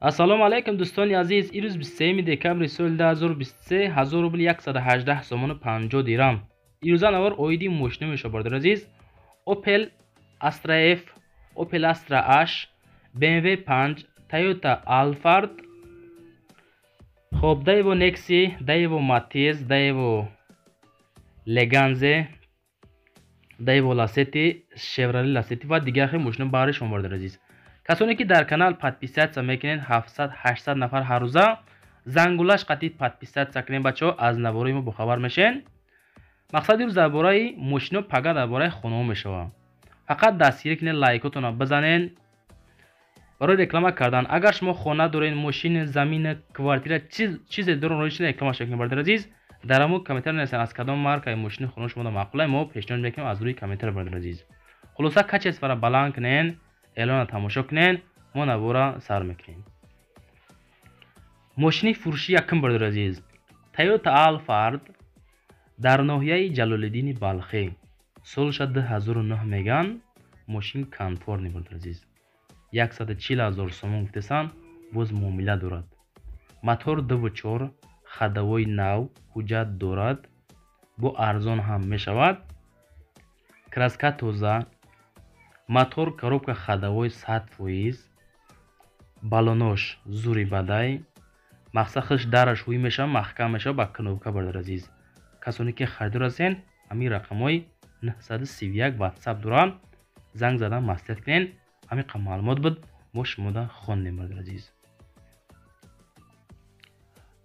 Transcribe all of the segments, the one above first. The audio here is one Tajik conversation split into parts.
Ассалому алайкум дӯстони азиз. Ирӯз 23 декабри соли 2023, 1000 рубл 118 сомону 50 дирам. Ирӯза навор оиди мошина мешавад, бародари азиз. Opel Astra F, Opel Astra H, BMW 5, Toyota Alphard, хоб Daewoo Nexi, Daewoo Matiz, Daewoo Leganze, Daewoo Lacetti, Chevrolet Lacetti ва дигар хел мошина баҳри шумо, бародари азиз. Касоне ки дар канал подписаться мекунед, 700-800 нафар ҳаррӯза, зангулаш қатъи подписаться кунед, бачаҳо, аз наворои мо бохабар мешен. Мақсади рӯз дар бораи мошино, пага дар бораи хонаҳо мешавад. Фақат дастгирӣ кунед, лайкотонро бизанед барои реклама кардан. Агар шумо хона доред, мошин, замин, квартира, чизе доред, рои рекламаш мекунед, бародари азиз. Дар ҳамон комментар нависед, аз кадом маркаи мошини хонаи шумо маъқулай, мо пешниҳод мекунем аз рӯи комментар, бародари азиз. Хулоса, качествора баланд кунед, эълонро тамошо кунед, мо навора сар мекунем. Мошини фурӯши якум, бародари азиз, Toyota Alphard дар ноҳияи Ҷалолиддини Балхӣ, солша 2009 меган, мошин комфортный, бародари азиз. 140 000 сомон гуфтесан, боз муомила дорад. Мотор 2.4, ходовой нав, ҳуҷҷат дорад, бо арзон ҳам мешавад. Краска тоза, мотор, коробка ходовой 100%, балонош зури бадай, мақсад худш дараш ҳуй мешавад, маҳкам мешавад ба кнопка, бародари азиз. Касоне ки харидор ҳастен, ҳамин рақамҳои 931 WhatsApp доранд, занг задан маслиҳат кунед. Ҳамин қадр маълумот буд, мо шумода хондем, бародари азиз.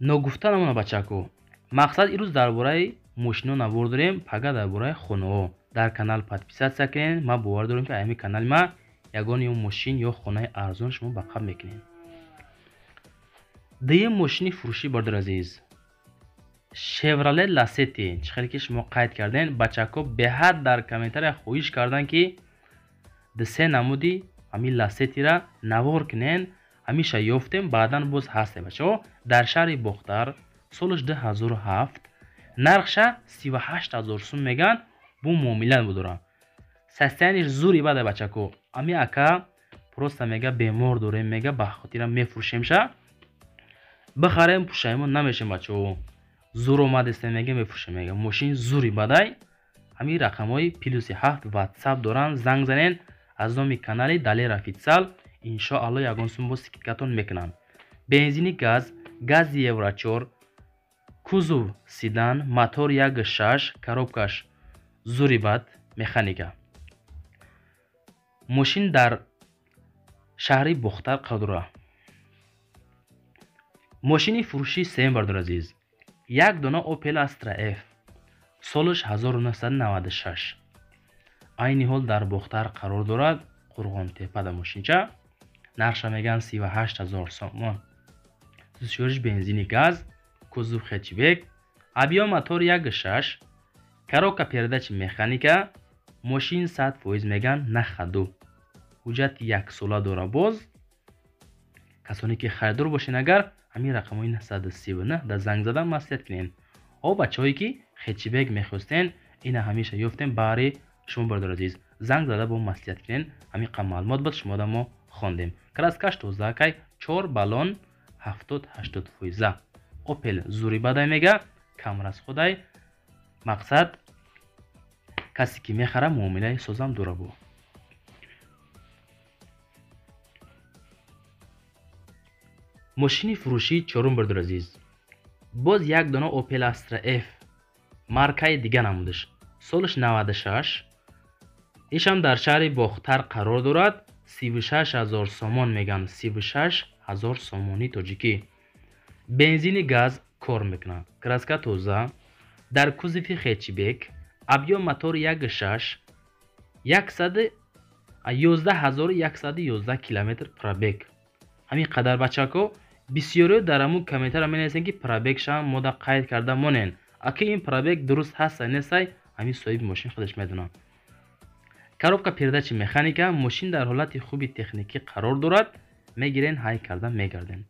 Ногуфта намона, бачако, мақсад ирӯз дар бораи мошино навор дорем, пага дар бораи хонаҳо. Дар канал подписаться кунед, ман бовар дорам, ки ҳамин канали ма ягон ё мошин ё хонаи арзон шумо ба қабл мекунед. Дуюм мошини фурӯшӣ, бародари азиз, Chevrolet Lacetti. Чӣ хеле ки шумо қайд карден, бачако беҳад дар комментария хоҳиш кардан, ки ду-се намуди ҳамин Lacetti-ра навор кунен. Ҳамиша ёфтем, баъдан боз ҳастем, бачаҳо. Дар шаҳри Бохтар, солаш 2007, нархша 38 000 сум меган, бо муомила дорад. Состояниш зури бада, бачако. Ами ака просто мега, бемор дорем, мега, ба хотира мефурӯшемша, бихарем, пушаймон намешем, бачаҳо. Зур омадестем, мега, мефурӯшем, мега. Мошин зури бадай. Ҳамин рақамҳои плюси 7 WhatsApp доранд, занг занен аз номи канали Далер Официал, иншоалло ягон сум бо скидкатон мекунанд. Бензини газ, гази Евро 4, кузов седан, мотор 1.6, коробкаш зури бад, механика. Мошин дар шаҳри Бохтар қарор дорад. Мошини фурӯшии сеюм, бародари азиз, як дона Opel Astra F, солаш 1996, айни ҳол дар Бохтар қарор дорад, Қурғонтепада мошинча. Нархша меган 38 000 сомон. Сӯзишвориш бензини газ, кузов хэтчбек, объём мотор 1.6, коробка передачи механика, мошин 100% меган, на ходу. Ҳуҷҷати яксола дора боз. Касоне ки харидор бошен, агар ҳамин рақамҳои 939 дар занг задан маслиҳат кунед. О бачаҳое ки хэтчбек мехостен, ина ҳамеша ёфтем баҳри шумо, бародари азиз. Занг зада бо маслиҳат кунед. Ҳамин қадр маълумот буд, шумода мо хондем. Краскаш тозаакай, 4 баллон 70-80 фоиза. Opel зури бадай мега, камрасходай. Мақсад касе ки мехара, муомилаи созам дора бо. Мошини фурӯшии чорум, бародари азиз, боз як дона Opel Astra F, маркаи дига намудаш, солаш 96, ишам дар шаҳри Бохтар қарор дорад, 36 000 сомон меган, 36 000 сомони тоҷикӣ. Бензини газ кор мекунад, краска тоза, дар кузови хэтчбек, объём мотор 1.6, 111 111 километр пробег. Ҳамин қадар, бачако. Бисёриё дар ҳамун комментария менависанд, ки пробегша мода қайд карда монен. Аки ин пробег дуруст ҳастай нестай, ҳамин соҳиби мошин худаш медонад. Коробка передачи механика, мошин дар ҳолати хуби техникӣ қарор дорад, мегирен, ҳай карда мегарден.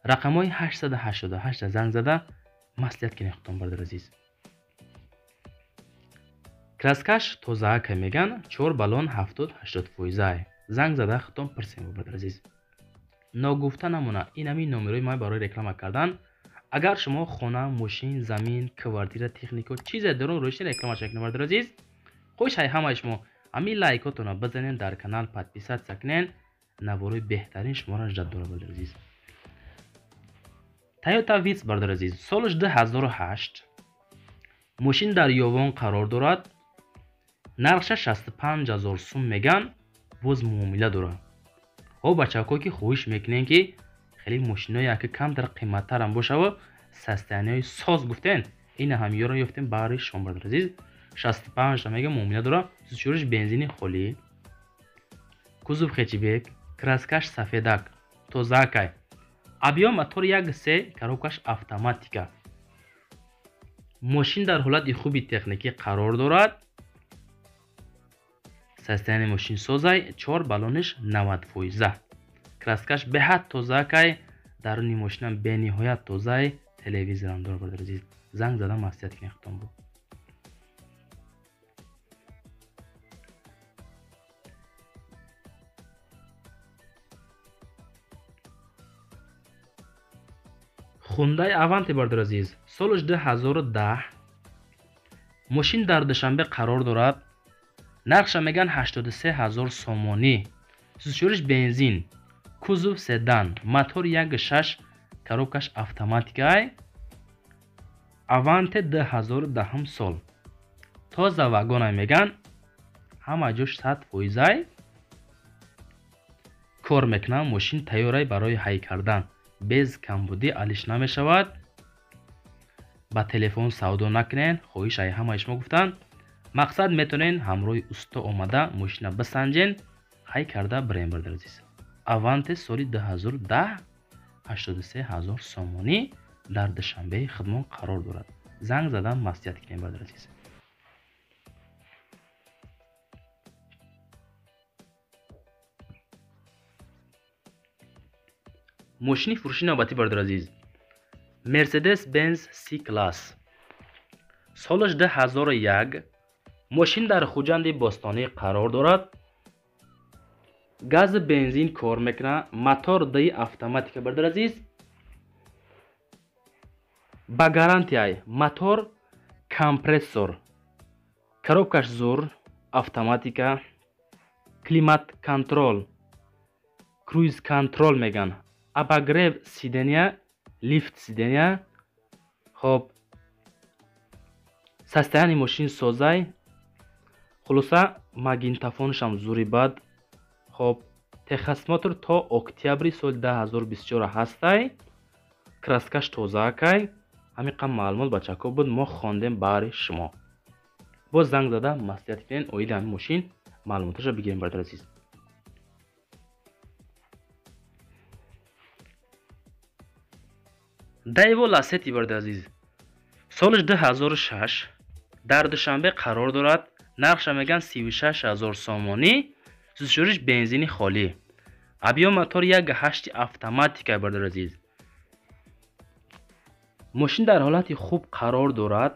Рақамҳои 888 занг зада маслиҳат кунед худтон, бародари азиз. Краскаш тозаака меган, 4 баллон 70-80 фоиза. Занг зада худтон пурсем, бародари азиз. Ногуфта намона, ин ҳамин номерои ман барои реклама кардан. Агар шумо хона, мошин, замин, квартира, техника чизе дорон, рӯшни рекламаша кунед, бародари азиз. Хуш ҳай ҳамаи шумо ҳамин лайкотонро бизанед, дар канал подписаться кунед. Наворои беҳтарин шуморо ждать дорад, бародари азиз. Toyota Vitz, бародари азиз, солаш 2008. Мошин дар Ёвон қарор дорад. Нархша 65 000 сум меган, боз муомила дорад. Ҳо, бачаҳо, ки хоҳиш мекунем, ки хеле мошинои яке камтар қиматтарам бошаву состояние ҳои соз гуфтен, ина ҳамиёро ёфтем баҳри шумо, бародари азиз. 65 та мега, муомила дорад. Сӯзишвориш бензини холӣ, кузов хэтчбек, краска ш сафедак, тозаакай, объём мотор 1,3, коробка ш автоматика. Мошин дар ҳолати хуби техникӣ қарор дорад. Состояние мошин созай, чор баллониш 90%, краска ш беҳад тозаакай, даруни мошинам бениҳоят тозаи, телевизорам дорад, бародари азиз. Занг зада маслиҳат кунед худтон бо. Хундай Аванте, бародари азиз, солаш 2010. Мошин дар Душанбе қарор дорад. Нархша меган 83 000 сомонӣ. Сӯзишвориш бензин, кузов седан, мотор 1,6, коробка ш автоматикай. Аванте 2010 сол, тоза вагонай меган, ҳама ҷош 100%-ай кор мекунам. Мошин тайёрай барои ҳай кардан, без камбудӣ алиш намешавад. Ба телефон савдо накунед, хоҳиш ай ҳамаи шумо гуфтанд. Мақсад, метавонед ҳамроҳи усто омада мошина бисанҷен, ҳай карда бирем, бародари азиз. Аванте соли 2010, 83 000 сомонӣ, дар Душанбеи худмон қарор дорад. Занг задан маслиҳат кунем, бародари азиз. Мошини фурӯши навбатӣ, бародари азиз, Мерседес Бенз С класс, солаш 2001. Мошин дар Хуҷанди Бостонӣ қарор дорад. Гази бензин кор мекунад, мотор ди автоматика, бародари азиз, ба гарантияй, мотор компрессор, коробка ш зур, автоматика, климат контроль, круиз контроль меган, обогрев сидения, лифт сидения. Хоб, состояние мошин созай, хулоса, магнитофоншам зури бад. Хоб, техосмотр то октябри соли 2024 ҳастай, краска ш тозаакай. Ҳамин қам маълумот, бачако, буд, мо хондем баҳри шумо. Боз занг зада маслиҳат кунед, оиди ҳамин мошин маълумоташро бигирем, бародари азиз. Даево Ласети, бародари азиз, солаш 2006, дар Душанбе қарор дорад. Нархша меган 36 000 сомонӣ. Сӯзишвориш бензини холӣ, объём мотор 1,8, автоматика, бародари азиз. Мошин дар ҳолати хуб қарор дорад,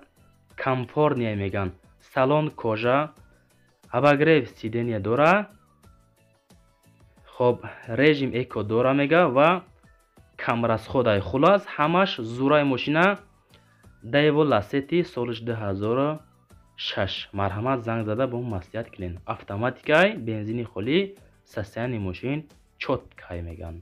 комфортный меган, салон кожа, обогрев сидения дора. Хоб, режим эко дора мега ва камрасход ай. Хулас, ҳамаш зурай мошина. Даево Ласети, солиш 2006. Марҳамат, занг зада бо маслиҳат кунед. Автоматикай, бензини холӣ, состояние мошин чёткай меган.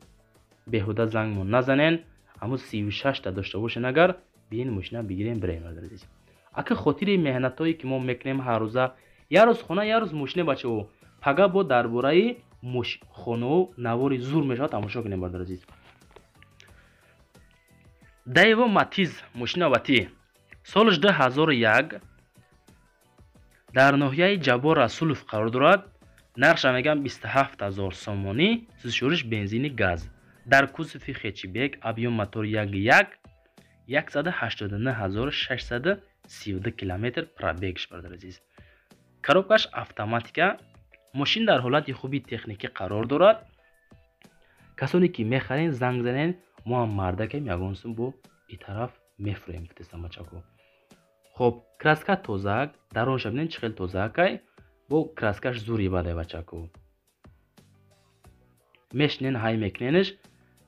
Беҳуда зангмон назанен, ҳамун 36 та дошта бошен, агар биен мошина бигирем, бирем, азиз. Ака, хотири меҳнатҳое ки мо мекунем ҳаррӯза, як рӯз хона, як рӯз мошина, бачаҳо, пага бо дар бораи хонао навори зур мешавад, тамошо кунем, бародари азиз. Даево Матиз, мошини навбатӣ, солаш 2001, дар ноҳияи Ҷаббор Расулов қарор дорад. Нархша мегӯям 27 000 сомонӣ. Сӯзишвориш бензини газ, дар кузови хэтчбек, объём мотор 1,1, 189 632 километр пробег ш, бародари азиз. Коробка ш автоматика. Мошин дар ҳолати хуби техникӣ қарор дорад. Касоне ки мехарен, занг занен, мо ҳам мардакем, ягон сум бо и тараф мефурӯем, гуфтестам, бачако. Хоб, краска тозаак, даронша бинед, чӣ хел тозаакай, бо краска ш зури бадай, бачако. Мешинен, ҳай мекуненш.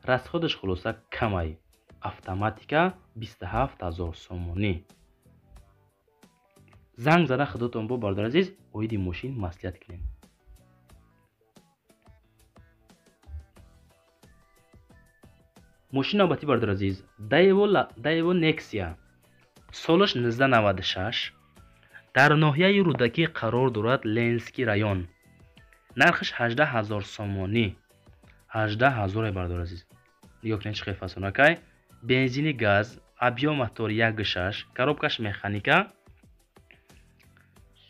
Расходаш хулоса камай. Автоматика 27 000 сомонӣ. Занг зада худотон бо, бародари азиз, оиди мошин маслиҳат кунем. Мошин навбатӣ, бародари азиз, Daewoo Nexia, солаш 1996, дар ноҳияи Рӯдакӣ қарор дорад, Ленинский район. Нархаш 18 000 сомонӣ, 18 000, бародари азиз. Нигоҳ кунед, чӣ хел фасонакай. Бензини газ, объём мотор 1,6, коробкаш механика.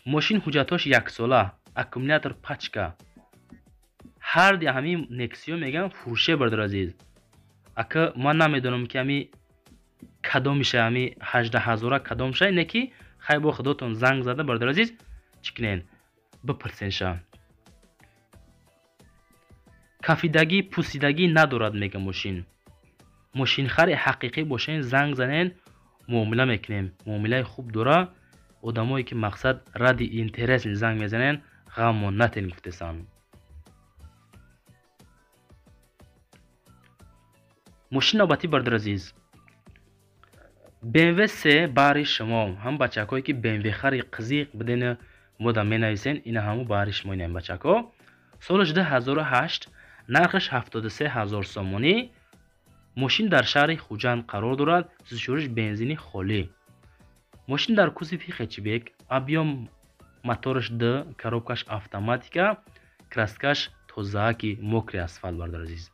Мошин ҳуҷҷатҳош яксола, аккумулятор пачка. Ҳарди ҳамин Нексиё мегӯям фурӯше, бародари азиз. Ака, ман намедонам, ки ҳами кадомиша, ҳами 18 000-а кадомша, не ки хай бо худотон занг зада, бародари азиз, чӣ кунен, бипурсенша. Кафидагӣ, пусидагӣ надорад, мега мошин. Мошинхари ҳақиқӣ бошен, занг занен, муомила мекунем. Муомилаи хуб дора. Одамое ки мақсад ради интерес занг мезанен, ғаммо натен, гуфтесанд. Мошин навбатӣ, бародари азиз, BMW 3, баҳри шумо. Ҳам бачакҳое ки BMW хари қизиқ бидена мода менависен, ина ҳаму баҳри шумо. Ина бачакҳо, солаш 2008, нархаш 73 000 сомонӣ. Мошин дар шаҳри Хуҷанд қарор дорад, сӯзишвориш бензини холӣ. Мошин дар кузови хэтчбек, объём мотораш д, коробкаш автоматика, краскаш тозааки, мокрый асфальт, бародари азиз.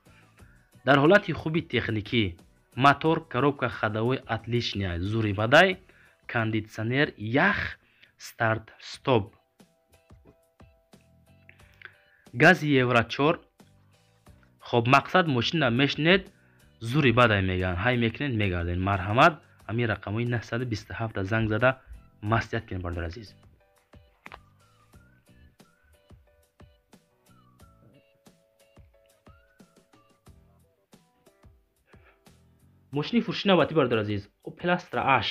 Дар ҳолати хуби техникӣ, мотор, коробка, ходовой отличная, зури бадай, кондитсионер, ях, старт стоп, гази евро 4. Хоб, мақсад, мошинра мешинед, зури бадай мегӯянд, ҳай мекунед, мегардед. Марҳамат, ҳамин рақамҳои 927 занг зада маслиҳат кунед, бародари азиз. Мошини фурӯши навбатӣ, бародари азиз, Opel Astra H.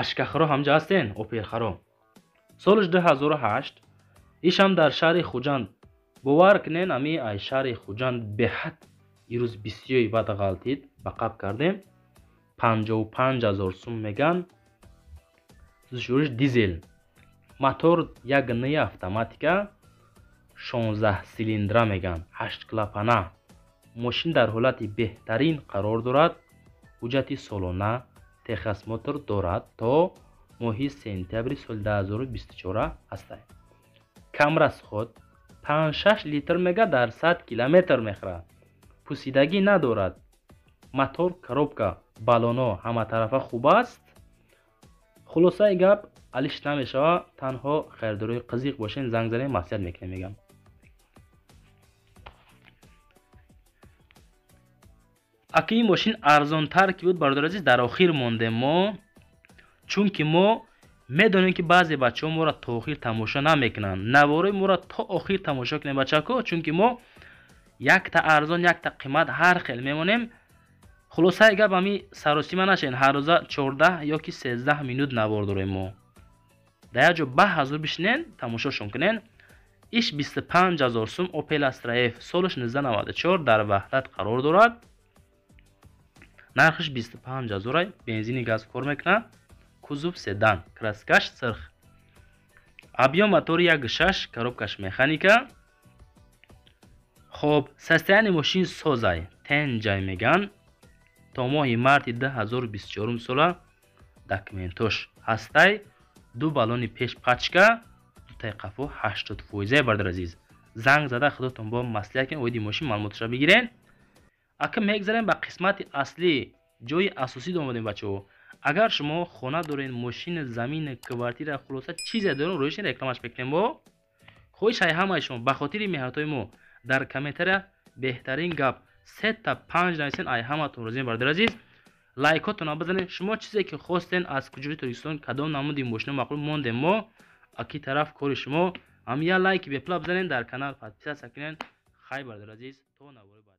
Ашкахаро ҳамҷа ҳастен, Опелхаро. Солаш 2008, ишам дар шаҳри Хуҷанд. Бовар кунен, ами ай шаҳри Хуҷанд беҳад ирӯз бисёри бад ғалтид, ба қаб кардем. 55 000 сум меган. Сӯзишвориш дизел, мотор як н, автоматика, 16 силиндра меган, ҳашт клапана. Мошин дар ҳолати беҳтарин қарор дорад, ҳуҷҷати солона, техосмотр дорад, то моҳи сентябри соли 2024 ҳастай. Кам расход, 5-6 литр мега дар 100 километр мехӯрад. Пусидагӣ надорад. Мотор, коробка, баллоно ҳаматарафа хуб аст. Хулосаи гап, алиш намешавад. Танҳо харидорои қизиқ бошен, занг занем, маслиҳат мекунем, мегам. Аки ин мошин арзонтар ки буд, бародари азиз, дар охир мондем мо, чунки мо медонем, ки баъзе бачаҳо моро то охир тамошо намекунанд. Наворои моро то охир тамошо кунем, бачако, чунки мо якта арзон, якта қимат ҳар хел мемонем. Хулосаи гап, ҳами саросима нашен. Ҳаррӯза 14 ё ки 13 минут навор дорем мо. Дар як ҷо ба ҳазур бишинен, тамошошон кунен. Иш 25 000 сум, Opel Astra F, солаш 1994, дар Ваҳдат қарор дорад. Нархаш 25 000, бензини газ кор мекунад, кузов седан, краскаш сирх, объём мотори 1,6, коробкаш механика. Хоб, состояние мошин созай, тенҷай меган. То моҳи марти 2024 сола документош ҳастай. Ду баллони пеш пачка, дутаи қафо 80 фоиза. Бародари азиз, занг зада худотон бо маслиҳат кунед, оиди мошин маълумоташро бигирен. Ака, мегзарем ба қисмати аслӣ, ҷои асосӣ омадем, бачаҳо. Агар шумо хона дорен, мошин, замин, квартира, хулоса, чизе дорен, рӯишин рекламаш мекунем. Бо хоҳиш ай ҳамаи шумо, ба хотири меҳнатҳои мо дар комментария беҳтарин гап сета панҷ нависен, ай ҳаматон розием, бародари азиз. Лайкотонро бизанед. Шумо чизе ки хостен, аз куҷои Тоҷикистон, кадом намуди мошино маъқул мондем мо, аки тараф кори шумо. Ҳам я лайки бепула бизанед, дар канал подписаться кунед. Хай, бародари азиз, то навори.